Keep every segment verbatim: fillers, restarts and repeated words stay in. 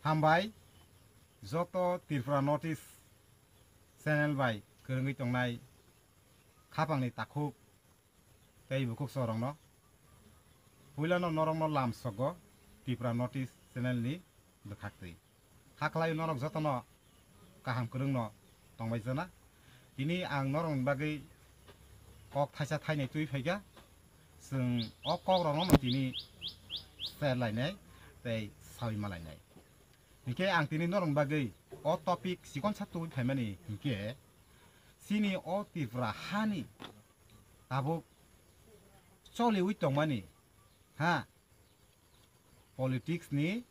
Hambai joto Tripura North East channel bai kwrwngwi tongnai khapangni takhuk tei bukhuk sorokno. Puilano norokno lamsogo Tripura North East channel ni bwkhaktwi. Hakhlai norok jotono kaham kwrwngno tongbai jana. Tini ang norokni bagwi kok thaisa thainai twi phaikha. Chwng o kokrokno tini share lainai tei sawi ma lainai. Hinkhe ang tini norokni bagwi o topic chikonsa twi phaimani hinkhe chini o Tripura hani tabuk choliwi tongmani ha politics ni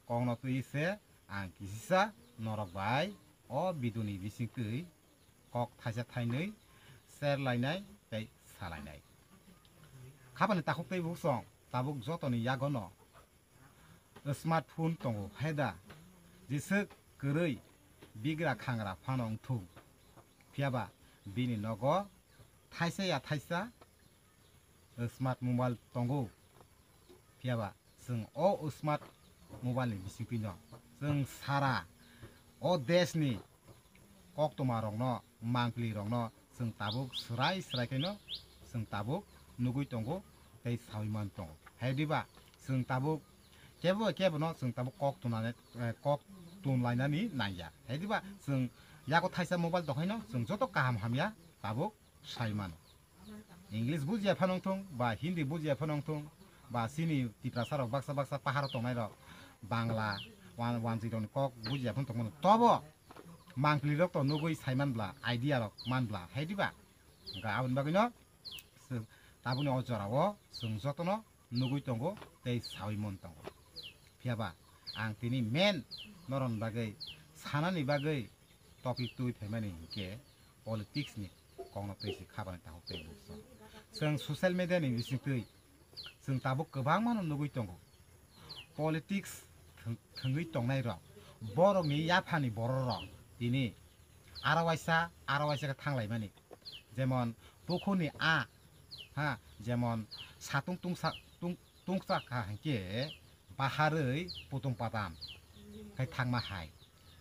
kokno twi se ang kisisa norok bai o video ni bisingtwi kok thaisa thainwi share lainai tei salainai. Khapani takhuk tei buksong tabuk jotoni yagono smartphone tongo haida, jeswk kwrwi bigra khangra phano wngthung, phiyaba bini nogo thaisa ya thaisa smart mobile tongo, phiyaba chwng o smart mobile ni bisingtwino chwng sara o desh ni koktwma rokno, mangpli rokno chwng tabuk swrai swrai khaino chwng tabuk nugwi tongo tei sawi man tongo. Hai diba chwng tabuk kebo kebo no chwng tabuk kok tunani, eh, kok tun lainani nangya. Hai diba chwng yago thaisa mobile tongkhaino chwng joto kaham hamya tabuk sai mano. English bujiya phano wngthung ba Hindi bujiya phano wngthung ba chini Tiprasa rok baksa baksa paharo tongnai rok Bangla wan-, wanjwi rokni kok bujiya phano tongmano, tobo mangpli rok to nugwi sai man bla, idea rok man bla, hai diba? Hwnkhe aboni bagwino chwng tabukni o jorao chwng jotono nugwi tongo tei sawi mon tongo. Phiyaba ang tini main norokni bagwi sanani bagwi topic twi phaimani hinkhe politics ni kokno twi se khabani takhuk tei buksong. Chwng social media ni bisingtwi chwng tabuk kwbangma no nugwi tongo. Politics thwng-, thwngwi tongnai rok, borokni yaphani borok rok tini aro waisa, aro waisa khe thanglaimani. Jemon pukhuni a, ha, jemon satung tungsa-, tung-, tungsa kha hinkhe baharwi putung padam khai thangma hai.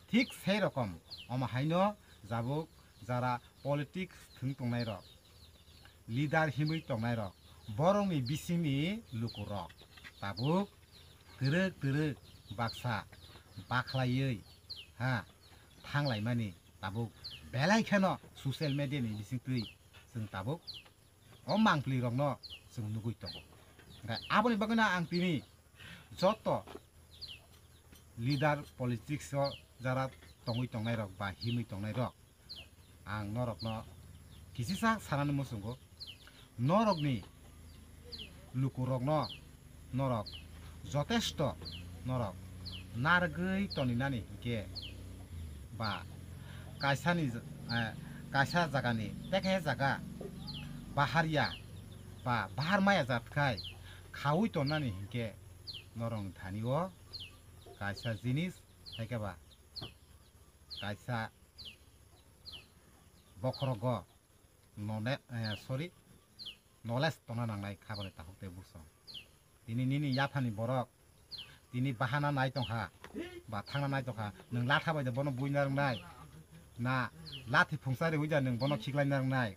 Thik sei rokom omo haino jabuk jara politics thwng tongnai rok, leader himwi tongnai rok, borokni bisingni lukurok tabuk twrwk twrwk baksa bakhlaiwi ha thanglaimani tabuk belai kheno social media ni bisingtwi chwng tabuk o mangpli rokno chwng nugwi tongo. Hwnkhe aboni bagwino ang tini joto leader politics o jara tongwi tongnai rok ba himwi tongnai rok, ang norokno kisisa sanani muchungo, norokni lukurokno norok jotesto norok narwgwi toninani hinkhe ba kaisani, eh, kaisa jagani tekhe jaga baharya ba bahar maya jat khai khaui tonnani hinkhe norokni thani o kaisa jinis haikhe ba kaisa bokhorogo none-, eh, sorry, knowledge tongna nangnai khabani takhuk tei buksong. Tini nini yaphani borok tini bahana nai tongkha ba thangna nai tongkha, nwng latha bai da bono buina rwngnai na lathi phungsa riui da nwng bono khiklaina rwngnai?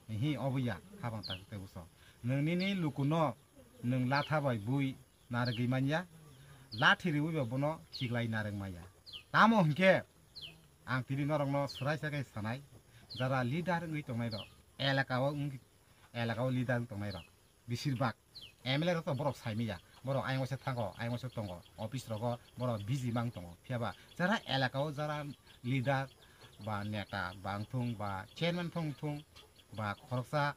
Hi obo ya khabang takhuk tei buksong. Nwng nini lukuno nwng latha bai bui narwgwi manya, lathi riui ba bono khiklai narwk manya. Tamo hinkhe ang tini norokno swraisa khe sanai, jara leader wngwi tongnai rok, elaka o wng-, elaka o leader wng tongnai rok, besirbak M L A rok to borok saimaya, borok ayang waisa thango, ayang waisa tongo, office rogo borok busy mang tongo, phiyaba jara elaka o jara leader ba neta ba wngthung ba chairman phano wngthung ba khoroksa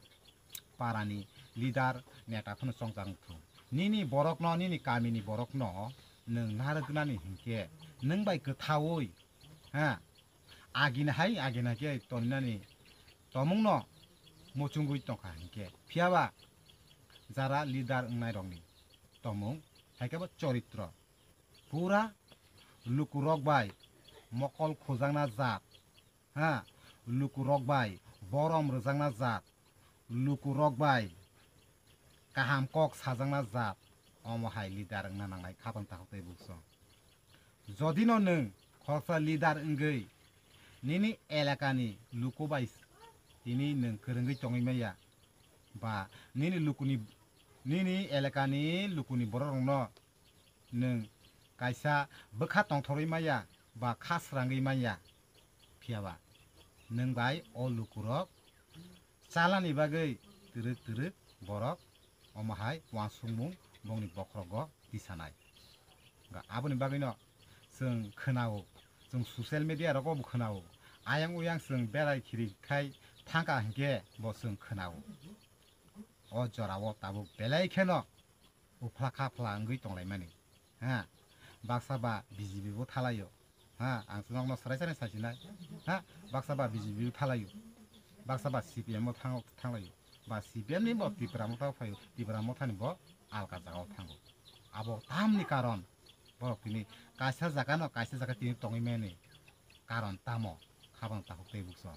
parani leader neta phano chongjak wngthung. Nini borokno, nini kamini borokno nwng narwknani hinkhe nwng bai kwthaui, ha, agini hai, agini hai khe toninani tomungno muchungwi tongkha hinkhe. Phiyaba jara leader wngnairokni tomung, hai khe bo choritro. Pura lukurok bai mokol khujakna jat, ha, lukurok bai borom rwjakna jat, lukurok bai kaham kok sajakna jat, omo hai leader wngna nangnai khabang takhuk tei buksong. Jodi no nwng khoroksa leader wngwi nini elakani luku bai tini nwng kwrwngwi tongwi maya, ba nini lukuni, nini elakani lukuni borok rokno nwng kaisa bwkha tongthorwi maya ba kha srangwi maya, phiya ba nwng bai o lukurok chalani bagwi twrwk twrwk borok omo hai uansukmung bongni bokhorogo tisanai. Ga aboni bagwino chwng khwnao, chwng social media rogo bo khwnao, ayang uyang chwng berai khiri khai thangkha hinkhe bo chwng khwnao. O jorao tabuk belai kheno uphla khaphla wngwi tonglaimani. Ha, baksa ba B J P bo thalaio. Ha, ang chwngno sarai sarai saisinai. Ha, baksa ba B J P bo thalaio. Baksa ba C P M bo thang-, thanglaio. Ba C P M ni bo Tipra Motha phaio. Tipra Motha ni bo alka jagao thango. Abo tamni karon borok tini kaisa jaga no kaisa jaga tini tongwi mani karon tamo khabang takhuk tei bukso.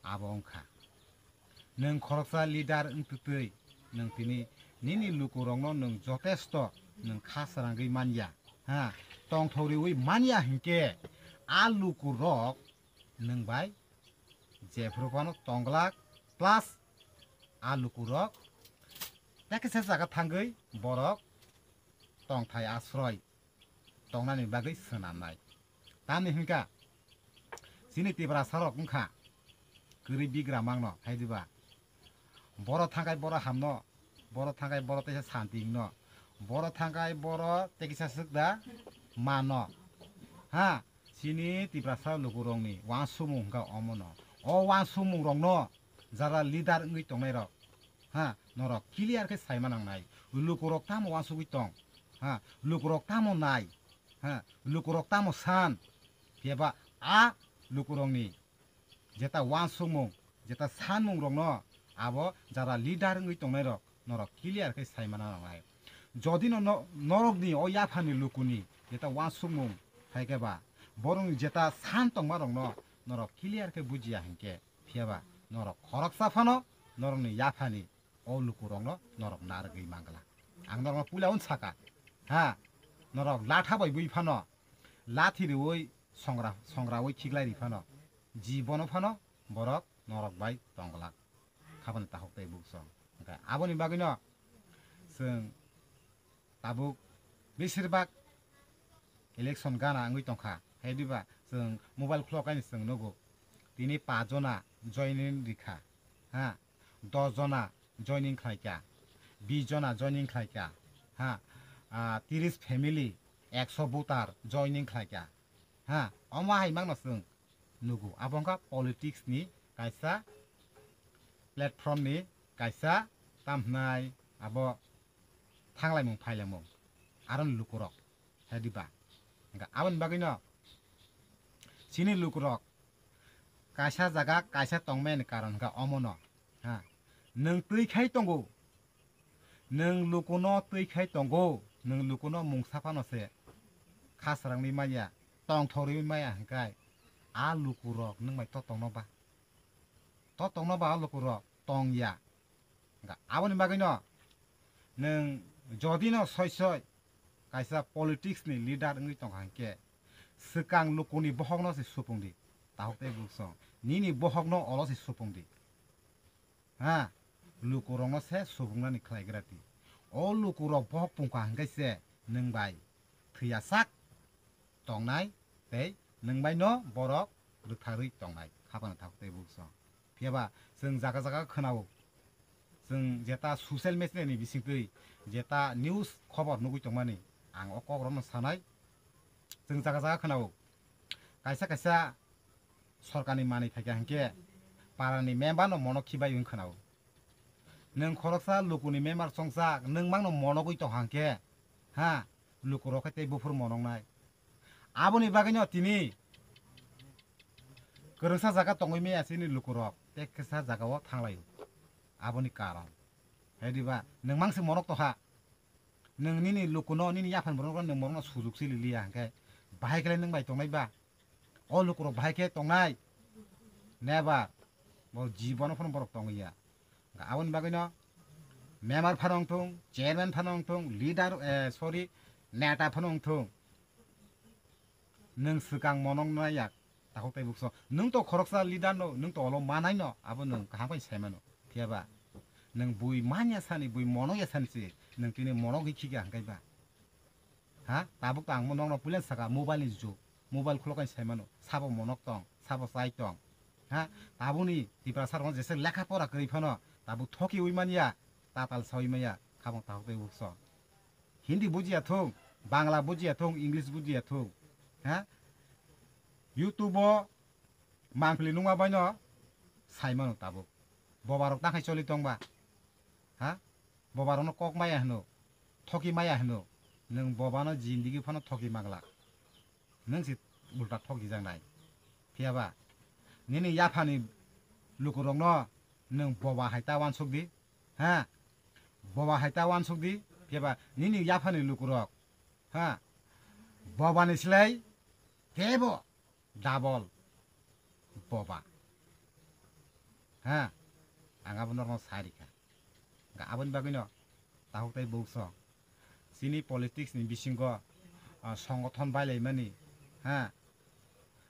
Abo wngkha. Nwng khoroksa leader wngtwtwi nwng tini nini lukurokno nwng jotesto nwng kha srangwi manya, ha, tongthok riwi manya hinkhe a lukurok nwng bai jephuru phano tongglak, plus a lukurok tekisa jaga thangwi borok tongthai asroi tongnani bagwi swnamnai. Tamni hwnkha chini Tiprasa rok wngkha kwrwi bigra mangno, hai diba? Boro thangkai boro hamno, boro thangkai boro teisa santi wngno, boro thangkai boro tekisa swk da mano. Ha, chini Tiprasa lukurokni uansukmung hwnkha omono. O uansukmung rokno jara leader wngwi tongnai rok, ha, norok clear khe saima nangnai. Lukurok tamo uansugwi tong, ha, lukurok tamo nai, ha, lukurok tamo san, phiya ba a lukurokni jeta uansukmung, jeta sanmung rokno abo jara leader wngwi tongnai rok norok clear khe saima nangnai. Jodi no, no, norokni o yaphani lukuni jeta uansukmung hai khe ba borokni jeta san tongma rokno norok clear khe bujiya hinkhe, phiya ba norok khoroksa phano norokni yaphani o lukurokno norok narwgwi mangla. Ang norokno puila un saka, ha, norok latha bai bui phano lathi riwi songra, songrawi khiklai ri phano jibono phano borok norok bai tongglak. Khabani takhuk tei bukchong. Hwnkhe aboni bagwino chwng tabuk besir bak election gana wngwi tongkha. Hai diba chwng mobile khulok kaini chwng nugo. Tini pach jona joining rikha. Ha, dos jona joining khlaikha. Bis jona joining khlaikha. Ha, ah, tiris family, ekso voter joining khlaikha. Ha, omo hai mangno chwng nugo. Abo wngkha politics ni kaisa platform ni kaisa tamhnai abo thanglaimung phailaimung aroni lukurok hai diba. Hwnkha aboni bagwino chini lukurok kaisa jaga kaisa tongmani karon hwnkha omono. Ha, nwng twi khai tongo, nwng lukuno twi khai tongo, nwng lukuno mungsa phano se khasrangwi maya, tongthorwi maya hwnkhe a lukurok nwng bai to tongno ba? To tongno ba o lukurok tongya. Hwnkha aboni bagwino nwng jodi no soi soi kaisa politics ni leader wngwi tongkha hinkhe swkang lukuni bohokno se supung di. Tahuk tei bukchong nini bohokno olo se supung di. Ha, lukurokno se supungnani khlaigra di. O lukurok bohok pungkha hinkhe se nwng bai thwiya sak tongnai tei nwng bai no borok rwktharwi tongnai. Khapang thak tei bukchong. Phiya ba chwng jaga jaga khwnao. Chwng jeta social media ni bisingtwi jeta news khobor nugwi tongmani ang o kok rokno sanai. Chwng jaga jaga khwnao. Kaisa kaisa sorkarni manwi phaikha hinkhe parani member no mono khibai wng khwnao. Nwng khoroksa lukuni member chongchak, nwng mangno monogwi tongkha hinkhe, ha, lukurok khe tei buphuru monoknai. Aboni bagwino tini kwrwngsa jaga tongwi maya chini lukurok, tei kisa jagao thanglaio. Aboni karon. Hai diba, nwng mangse monok tongkha. Nwng nini lukuno, nini yaphang borokno nwng borokno sujuk si liliya hinkhe, bahai khe nwng bai tongnai ba? O lukurok bahai khe tongnai? Never. Bo jibono phano borok tongya. Aboni bagwino member phano wngthung, chairman phano wngthung, leader, eh, sorry, neta phano wngthung. Nwng swkang monok naiya, takhuk tei bukso. Nwng to khoroksa leader no, nwng to olo manai no, abo nwng kaham khe sai mano. Phiya ba, nwng bui manya sani, bui monok ya sani se, nwng tini monok hi khikha hwnkhe ba. Ha? Tabuk to ang nokno puila saka, mobile ni jug. Mobile khulok khe sai mano. Sabo monok tong, sabo chai tong. Ha? Tabukni Tiprasa rok jesa lekha pora kwrwi phano, tabuk thoki ui manya, tatal saui manya, khabang takhuk tei bukso. Hindi bujiya thung, Bangla bujiya thung, English bujiya thung. Ha? YouTube o mangpili nungma baino sai mano tabuk. Boba rok takhai choli tongba. Ha? Boba rokno kok maya hino, thoki maya hino. Nwng bobano jindigi phano thoki mangla. Nwng se ulta thokjak nai. Phiya ba, nini yaphani lukurokno nwng boba hai ta uansuk di. Ha? Boba hai ta uansuk di. Phiya ba, nini yaphani lukurok. Ha? Bobani slai tebo double boba. Ha? Ang abo norok sai rikha. Ga aboni bagwino takhuk tei bukso. Chini politics ni bisingo, ah, songothon bailaimani, ha?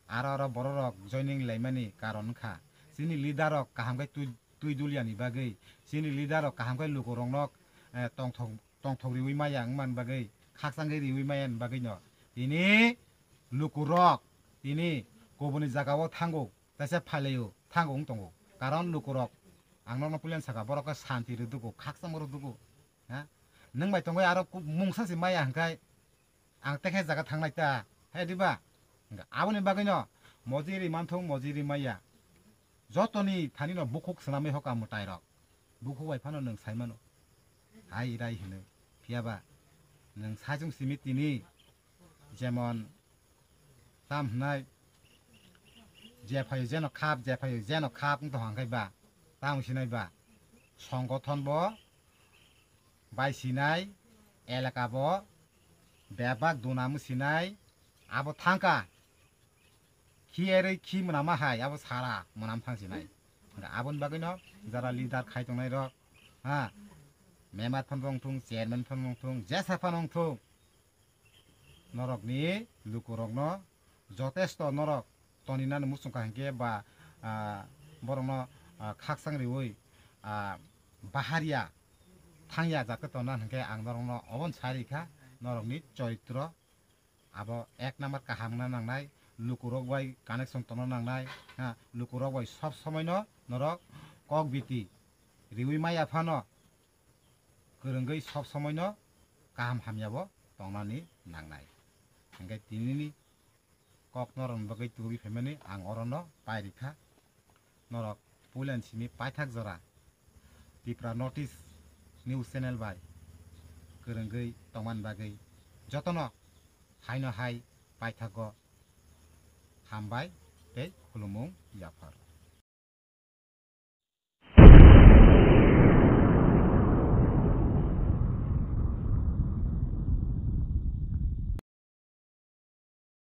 Aro aro bororok joining laimani karon wngkha. Chini leader rok kaham khe twi, twi dulyani bagwi. Chini leader rok kaham khe lukurokno, eh, tongthok, tongthok riwi maya wngmani bagwi. Khakchangwi riwi maya ni bagwino. Tini lukurok, tini kubuni jagao thango. Teisa phailaio, thango wng tongo. Karon lukurok, ang nokno pulen saka, borok khe santi rwdwgo, khakchangma rwdwgo. Ha? Nwng bai tongwi aro ku-, mungsa se maya hwnkhe, ang tekhe jaga thangnai ta, he diba? Hwnkhe aboni bagwino moji ri manthung, moji ri maya. Jotoni thanino bukhuk swnamwi hoka mwtairok. Bukhuk bai phano nwng sai mano. Hai rai hino. Phiya ba, nwng saichung simi tini, jemon, tam hwnai, jephaio jeno khap, jephaio jeno khap wng tong hwnkhe ba, tamo sinai ba, songothon bo bai sinai, elaka bo bebak dunamo sinai, abo thangka, khi erwi khi mwnama hai, abo sara mwnam thang sinai. Hwnkhe aboni bagwino jara leader khai tongnai rok, ha, member phano wng thung, chairman phano wng thung, jesa phano wng thung, norokni lukurokno jotesto norok toninani muchungkha hinkhe ba, ah, borokno, ah, khakchang riwi, ah, baharya thangya jate tonna hinkhe ang norokno obono sai rikha, norokni choritro abo ek number kaham wngna nangnai, lukurok bai connection tongna nangnai, ha, lukurok bai sob somoino norok kok biti riwi maya phano kwrwngwi sob somoino kaham hamyabo tongnani nangnai. Hinkhe tinini kok norokni bagwi tubui phaimani ang orono pai rikha. Norok puilan simi paithak jora Tipra North East News Channel bai kwrwngwi tongmani bagwi jotono haino hai paithago hambai tei khulumung yaphar.